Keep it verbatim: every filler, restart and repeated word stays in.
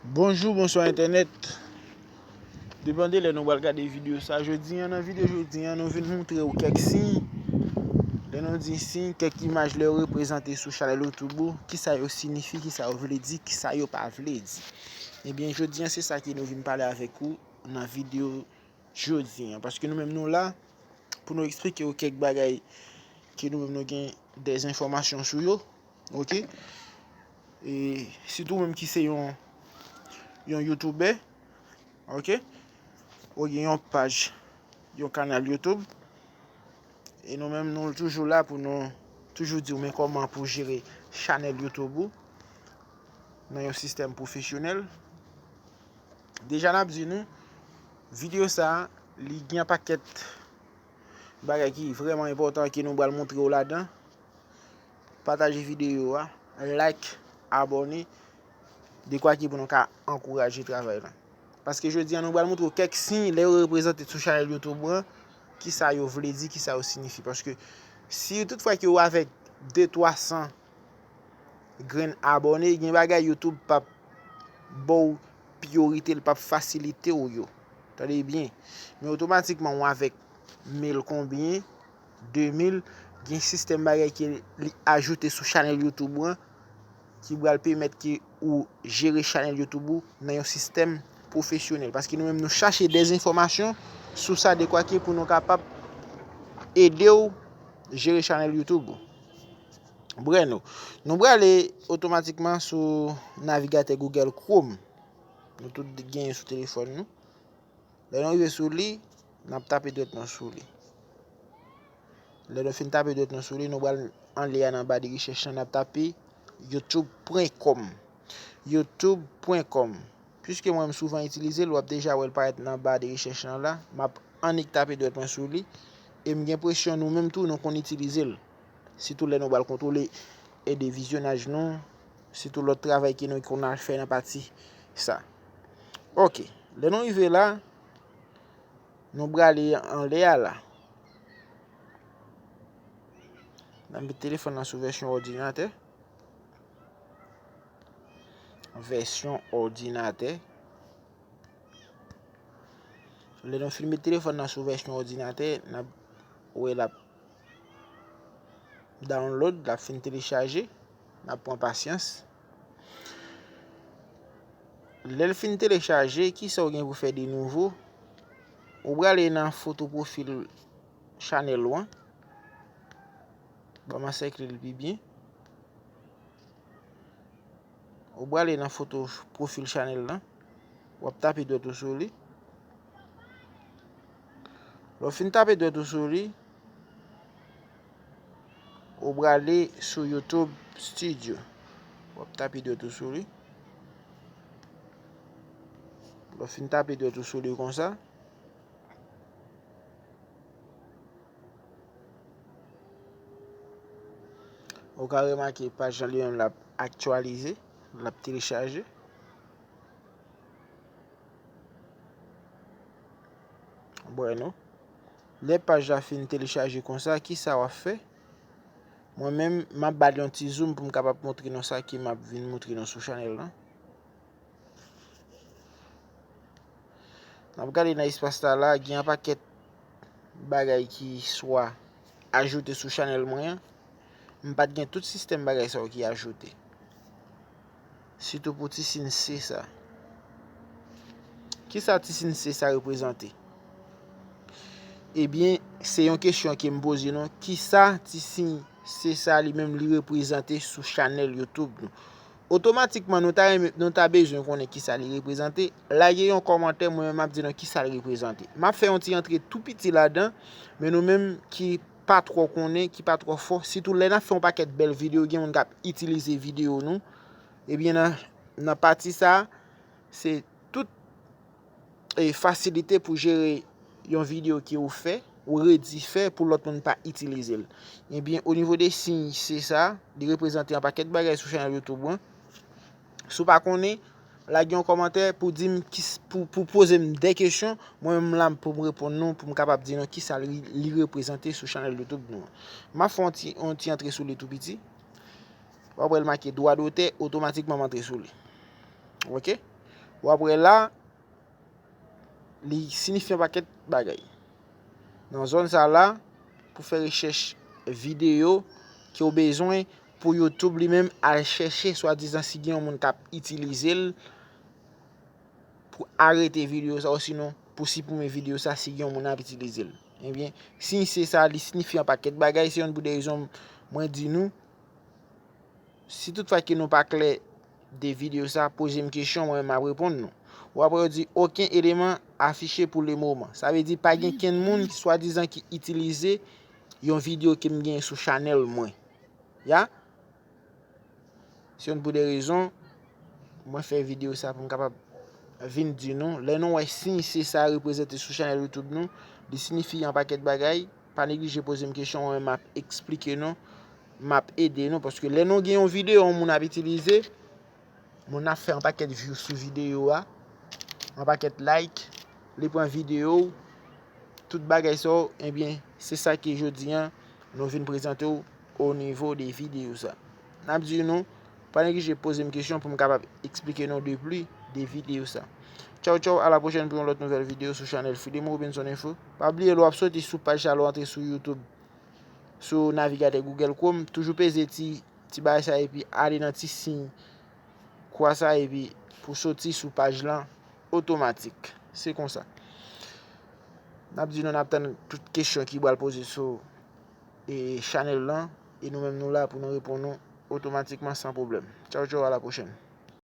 Bonjou, bonswa entènèt. Depann de lè nou pral gade videyo sa. Jodi a, nan videyo jodi a, nou vin montre w kèk siy. Lè nou di siy, kèk imaj lè yo reprezante sou chanèl YouTube ou, kisa yo siyifi, kisa yo vle di, kisa yo pa vle di. Ebyen, jodi a, se sa ke nou vin pale avèk ou nan videyo jodi a. Paske nou menm nou la pou nou eksplike w kèk bagay ke nou menm nou gen dèzenfòmasyon sou yo. Oke? E sitou ou menm ki se yon, yon youtubè, oke? Ou gen yon paj, yon kanal YouTube. E nou menm nou toujou la pou nou toujou di w men kòman pou jere chanèl YouTube ou nan yon sistèm pwofesyonèl. Deja n ap di nou, videyo sa a, li gen yon pakèt bagay ki vrèman enpòtan ke nou pral montre w ladan. Pataje videyo a, like, abòne, dekwa ki pou nou ka ankouraje travay la. Paske jodi a nou pral montre w kèk siy lè yo reprezante sou chanèl YouTube ou an, kisa yo vle di, kisa yo siyifi. Paske si tout fwa ke ou avèk de twa san grenn abòne, gen bagay YouTube p ap ba w priyorite, l p ap fasilite w yo. Tande byen. Men otomatikman ou avèk mil konbyen, de mil, gen sistèm bagay ke li ajoute sou chanèl YouTube ou an, ki pral pèmèt ke ou jere chanèl YouTube ou nan yon sistèm pwofesyonèl. Paske nou menm nou chache dèzenfòmasyon sou sa dekwa ke pou nou kapab ede w jere chanèl YouTube ou. Breno, nou prale otomatikman sou navigatè Google Chrome. Nou tout genyen sou telefòn nou. Lè nou rive sou li, n ap tape dwèt nou sou li. Lè nou fin tape dwèt nou sou li, nou pral anlè a nan ba de rechèch lan, n ap tape youtube pwen kòm. Youtube pwen kòm. Piske mwen m souvan itilize l, w ap deja wè l parèt nan ba de rechèch lan la. M ap annik tape dwèt mwen sou li. E m gen enpresyon nou menm tou nou konn itilize l. Sitou lè nou pral kontwole ede vizyonaj nou, sitou lòt travay ke nou konn al fè nan pati sa. Oke, lè nou rive la, nou prale anlè a la. N ap met telefòn nan sou vèsyon òdinatè. Vèsyon òdinatè. Lè nou fin met telefòn nan sou vèsyon òdinatè, n ap wè l ap download, l ap fin telechaje. N ap pran pasyans. Lè l fin telechaje, kisa w gen pou fè de nouvo? Ou prale nan foto pwofil chanèl ou an. Ban m ansèkle l pi byen. Ou prale nan foto pwofil chanèl lan. W ap tape dwèt ou sou li. Lè w fin tape dwèt ou sou li, ou prale sou YouTube Studio. W ap tape dwèt ou sou li. Lè w fin tape dwèt ou sou li konsa, ou ka remake paj lan li menm l ap aktyalize, l ap telechaje. Bueno. Lè paj la fin telechaje konsa, kisa w ap fè? Mwen menm, m ap ba l yon ti zoom pou m kapab montre nou sa ke m ap vin montre nou sou chanèl lan. N ap gade nan espas la la, gen yon pakèt bagay ki swa ajoute sou chanèl mwen an. M pa t gen tout sistèm bagay sa yo ki ajoute. Sitou pou ti siy C sa. Kisa ti siy C sa reprezante? Ebyen, se yon kesyon ke m poze nou. Kisa ti siy C sa li menm li reprezante sou chanèl YouTube nou? Otomatikman, nou ta renmen, nou ta bezwen konnen kisa li reprezante. Lage yon kòmantè, mwen menm m ap di nou kisa l reprezante. M ap fè yon ti antre tou piti ladan, men nou menm ki pa twò konnen, ki pa twò fò, sitou lè n ap fè yon pakèt bèl videyo, gen moun k ap itilize videyo nou. Ebyen, nan, nan pati sa, se tout, e, fasilite pou jere yon videyo ke ou fè, ou redi fè pou lòt moun pa itilize l. Ebyen, o nivo de siy C sa, li reprezante yon pakèt bagay sou chanèl YouTube ou an. Si w pa konnen, lage yon kòmantè pou di m ki s-, pou, pou poze m de kesyon, mwen menm la pou m reponn nou, pou m kapab di nou kisa li, li reprezante sou chanèl YouTube nou an. M ap fè yon ti, yon ti antre sou li tou piti. W ap wè l make dwa dotè, otomatikman m antre sou li. Oke? W ap wè la, li sinifye yon pakèt bagay. Nan zòn sa la, pou fè rechèch videyo ke w bezwen pou YouTube li menm al chèche, swadizan si gen yon moun k ap itilize l pou arete videyo sa, osinon pou siprime videyo sa si gen yon moun ap itilize l. Ebyen, si se sa, li sinifye yon pakèt bagay, se youn pou de rezon mwen di nou, si toutfwa ke nou pa klè de videyo sa, poze m kesyon, mwen m ap reponn nou. W ap wè yo di, oken eleman afiche pou le moman. Sa vle di pa gen kenn moun swadizan ki itilize yon videyo ke m gen sou chanèl mwen. Ya? Se youn pou de rezon mwen fè videyo sa pou m kapab vin di nou. Lè nou wè siy se sa reprezante sou chanèl YouTube nou, li sinifye yon pakèt bagay. Pa neglije poze m kesyon, mwen m ap eksplike nou, m ap ede nou. Paske lè nou gen yon videyo yon moun ap itilize, moun ap fè yon pakèt view sou videyo a, yon pakèt like, li pran videyo w, tout bagay sa yo, ebyen, se sa ke jodi a nou vin prezante w o nivo de videyo sa. N ap di nou, pa neglije poze m kesyon pou m kapab eksplike nou de pli de videyo sa. Tchaw tchaw, a la pwochèn pou yon lòt nouvèl videyo sou chanèl Freedom Robinson Info. Pa bliye lè w ap soti sou paj sa, lè w antre sou YouTube, sou navigatè Google Chrome, toujou peze ti, ti bagay sa epi ale nan ti siy kwa sa epi pou soti sou paj lan otomatik. Se konsa. N ap di nou n ap tann tout kesyon ki pral poze sou e chanèl lan, e nou menm nou la pou nou reponn nou otomatikman san pwoblèm. Tchaw tchaw, a la pwochèn.